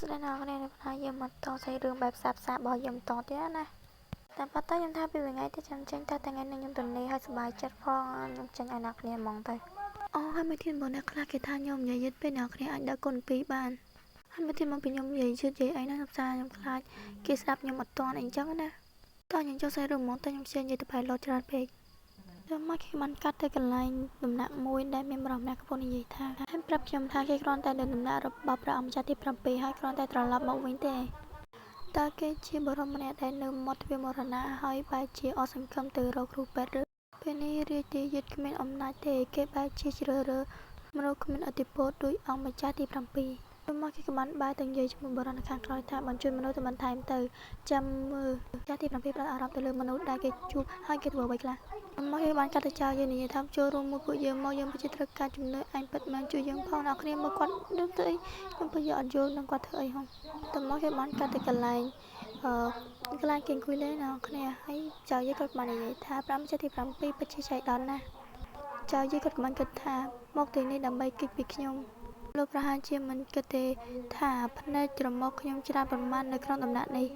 ស្ដីអ្នកនរគ្នាថាយើងមកតសាច់រឿងបែបសាបសាបរបស់យើងបន្តទៀតណាតាមពិតទៅខ្ញុំថាពីថ្ងៃទៅចាំចេញតែថ្ងៃនេះខ្ញុំទំនេរឲ្យសប្បាយចិត្តផងខ្ញុំចេញឲ្យអ្នកគ្នាហ្មងទៅអូហើយមួយទៀតបងអ្នកខ្លះគេថាខ្ញុំនិយាយយឺតពេកអ្នកគ្នាអាចដឹកគុណពីរបានហើយមួយទៀតមកពីខ្ញុំនិយាយយឺតនិយាយអីណាខ្ញុំសារខ្ញុំខ្លាចគេស្ដាប់ខ្ញុំអត់ទាន់អីចឹងណាតោះខ្ញុំចុះសាច់រឿងហ្មងតែខ្ញុំចេះនិយាយទៅផៃឡតច្រើនពេកដល់មកគេបានកាត់ទៅកន្លែងដំណាក់មួយដែលមានបរិម្នាក់កំពុងនិយាយថាហើយប្រាប់ខ្ញុំថាគេគ្រាន់តែនៅដំណាក់របស់ព្រះអង្គម្ចាស់ទី7ហើយគ្រាន់តែត្រឡប់មកវិញទេតើគេជាបរិម្នាក់ដែលនៅមាត់ទ្វារមរណៈហើយបែរជាអស់សង្ឃឹមទៅរកគ្រូពេទ្យឬពេលនេះរាជទាយាទគ្មានអំណាចទេគេបែរជាជ្រើសរើសមនុស្សគ្មានឥទ្ធិពលដូចអង្គម្ចាស់ទី7មកគេក៏បានបែរទៅនិយាយជាមួយបរិនៅខាងក្រោយថាបញ្ជូនមនុស្សទៅបន្ថែមទៅចាំមើលចាស់ទី7ផ្ដោតអារម្មណ៍ទៅលើមនុស្សដែលគេជួបហើយគេធ្វើអ្វីខ្លះមកគេបានកាត់ទៅចោលយើងនិយាយថាចូលរួមមួយពួកយើងមកយើងពិតជាត្រូវការជំនួយអញពិតមែនជួយយើងផងអ្នកគ្នាមើលគាត់នឹងធ្វើអីខ្ញុំពិតជាអត់យល់នឹងគាត់ធ្វើអីហងតមកគេបានកាត់ទៅកន្លែងអឺកន្លែងគេអង្គុយលេងអ្នកគ្នាហើយចៅយាយគាត់បាននិយាយថា5ចិត្តទី7ពិតជាចៃដន្យណាស់ចៅយាយគាត់ក៏បានគិតថាមកទីនេះដើម្បីគេចពីខ្ញុំលោកប្រហែលជាមិនគិតទេថាភ្នែកច្រមុះខ្ញុំច្រើនប្រមាណនៅក្នុងដំណាក់នេះ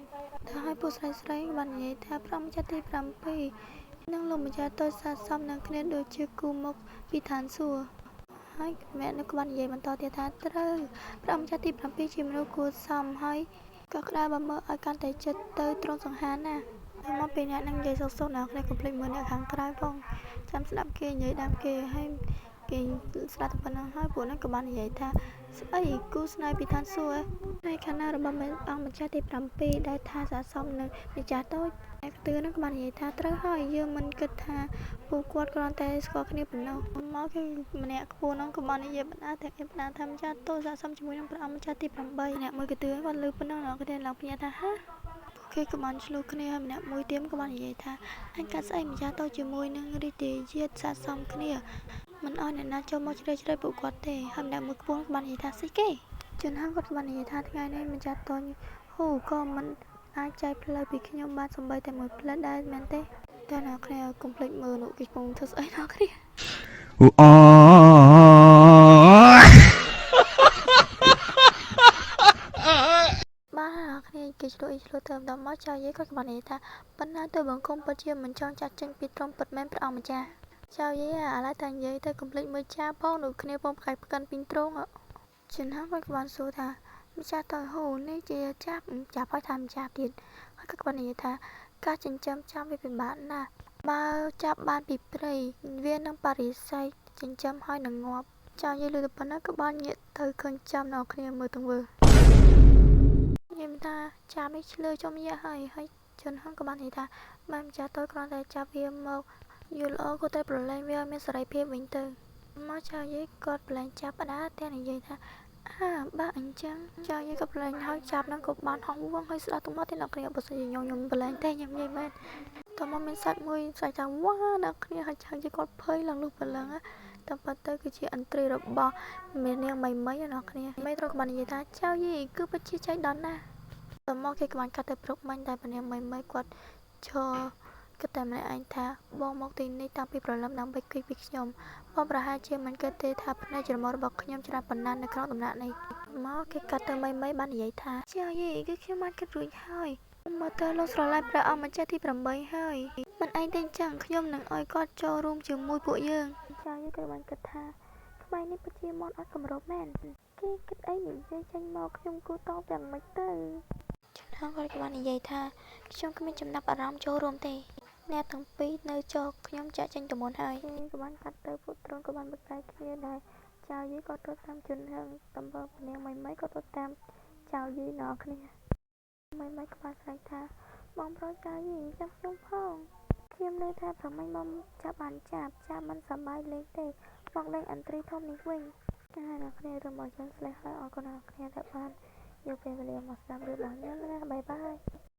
ថាឲ្យពួកស្រីស្រីបាននិយាយថា5ចិត្តទី7និងលោកម្ចាស់តូចស័ក្តិសមនឹងគ្នាដូចជាគូមុខពីឋានសួគ៌ហើយម្នាក់នោះក៏បាននិយាយបន្តទៀតថាត្រូវព្រះអង្គម្ចាស់ទី7ជាមនុស្សគួរសមហើយក៏ក្តៅបើមើលឲ្យកាន់តែចិត្តទៅទ្រង់សង្ហាណាស់មកពីអ្នកនឹងនិយាយសុកសុកអ្នកគ្នាកុំភ្លេចមើលអ្នកខាងក្រៅផងចាំស្ដាប់គេនិយាយដើមគេហើយគេស្ដាប់តែប៉ុណ្្នឹងហើយពួកហ្នឹងក៏បាននិយាយថាស្អីគូស្នេហ៍ពីឋានសួគ៌ឯខណៈរបស់អង្គម្ចាស់ទី7ដែលថាស័ក្តិសមនឹងម្ចាស់តូចអ្នកទឿនឹងក៏បាននិយាយថាត្រូវហើយយើងមិនគិតថាពួកគាត់គ្រាន់តែស្គាល់គ្នាប៉ុណ្ណោះមកគេម្នាក់ខ្ពស់ហ្នឹងក៏បាននិយាយបណ្ដាតែគេបណ្ដាថាម្ចាស់តូចស័ក្តិសមជាមួយនឹងព្រះអង្គម្ចាស់ទី8អ្នកមួយកទឿគាត់លើប៉ុណ្ណឹងអ្នកគេឡើងភ្ញាក់ថាហាគេក៏បានឆ្លោះគ្នាហើយម្នាក់មួយទៀតក៏បាននិយាយថាអញកាត់ស្អីម្ចាស់តូចជាមួយនឹងរាជទាយាទស័ក្តិសមគ្នាមិនឲ្យអ្នកណាចូលមកជ្រៀតជ្រែកពួកគាត់ទេហើយម្នាក់មួយខ្ពស់ក៏បាននិយាយថាស្អីគេជនហាងគាត់ក៏បាននិយាយថាថ្ងៃនេះម្ចាស់តូចហ៊ូក៏មិនអាចចែកផ្លូវពីខ្ញុំបានសំបីតែមួយផ្លែដែរមែនទេតែអ្នកគ្នាកុំភ្លេចមើលនោះគេកំពុងធ្វើស្អីអ្នកគ្នា អូ បាទអ្នកគ្នាគេឆ្លោះអីឆ្លោះទៅដល់មកចៅយាយគាត់ក៏បាននិយាយថាប៉ុន្តែទៅបង្គំពិតជាមិនចង់ចាត់ចេញពីទ្រង់ពិតមែនព្រះអង្គម្ចាស់ចៅយាយឥឡូវតែនិយាយទៅកុំភ្លេចមើលចាផងនោះគ្នាផងផ្កាយផ្កិនពីទ្រង់ជនហាងគាត់ក៏បានសួរថាម្ចាស់តើហូនេះជាចាប់ចាប់ហើយថាម្ចាស់ទៀតហើយគាត់ក៏បាននិយាយថាការចិញ្ចឹមចាំវាពិបាកណាស់បើចាប់បានពីព្រៃវានឹងបរិស័យចិញ្ចឹមហើយនឹងងាប់ចៅយាយលើទៅប៉ុណ្ណាក៏បានងាកទៅឃើញចាំអ្នកគ្នាមើលទង្វើនិយាយថាចាំនេះឆ្លើយចំយ៉ាហើយហើយជនហឹងក៏បាននិយាយថាបានម្ចាស់តូចគ្រាន់តែចាប់វាមកយល់ល្អក៏តែប្រឡែងវាឲ្យមានសេរីភាពវិញទៅមកចៅយាយគាត់ប្រឡែងចាប់ផ្ដាតែនិយាយថាអាបើអញ្ចឹងចៅយាយក៏ប្រឡែងហើយចាប់នឹងក៏បានហោះវងហើយស្ដាប់ទាំងមកទីអ្នកគ្នាបើសិនជាខ្ញុំប្រឡែងទេខ្ញុំនិយាយមែនតមកមានសាច់មួយសាច់ថាវ៉ាអ្នកគ្នាហើយចៅយាយគាត់ភ័យឡើងលុះព្រលឹងតាមពិតទៅគឺជាអន្ត្រីរបស់មេនាងមីមីអ្នកគ្នាមីត្រូវក៏បាននិយាយថាចៅយាយគឺពិតជាចៃដន្យណាស់តមកគេក៏បានកាត់ទៅព្រឹកមិញតែម្នាក់មីមីគាត់ឈរគិតតែម្នាក់ឯងថាបងមកទីនេះតាំងពីព្រលឹមដើម្បីគិតពីខ្ញុំបងប្រហែលជាមិនគិតទេថាភ្នែកច្រមុះរបស់ខ្ញុំច្រើនប៉ុណ្ណានៅក្នុងដំណាក់នេះមកគេកាត់ទៅមីមីបាននិយាយថាចៅយាយគឺខ្ញុំបានគិតរួចហើយមកទៅលោកស្រឡាញ់ព្រះអង្គម្ចាស់ទី8ហើយមិនឯងទេអញ្ចឹងខ្ញុំនឹងឲ្យគាត់ចូលរួមជាមួយពួកយើងចៅយាយក៏បានគិតថាក្បែរនេះពិតជាមន់អត់គម្របមែនគេគិតអីនិយាយចេញមកខ្ញុំគួរតបយ៉ាងម៉េចទៅជនគាត់ក៏បាននិយាយថាខ្ញុំគ្មានចំណាប់អារម្មណ៍ចូលរួមទេអ្នកទាំងពីរនៅចោខ្ញុំចាក់ចេញទៅមុនហើយក៏បានកាត់ទៅពួកទ្រង់ក៏បានបកគ្នាដែរចៅយាយក៏ទៅតាមជនហឹងតំបើនាងមីមីក៏ទៅតាមចៅយាយណគ្នាមីមីក៏បានស្រែកថាបងប្រុសចៅយាយចាំខ្ញុំផងខ្ញុំនៅថាប្រមាញ់បងចាប់បានចាប់ចាប់មិនសប្បាយលេងទេមកលេងអន្ត្រីធំនេះវិញចាអ្នកគ្នារឿងរបស់ខ្ញុំស្លេះហើយអរគុណអ្នកគ្នាដែលបានយកពេលវេលាមកស្ដាប់រឿងរបស់ខ្ញុំណាបាយបាយ។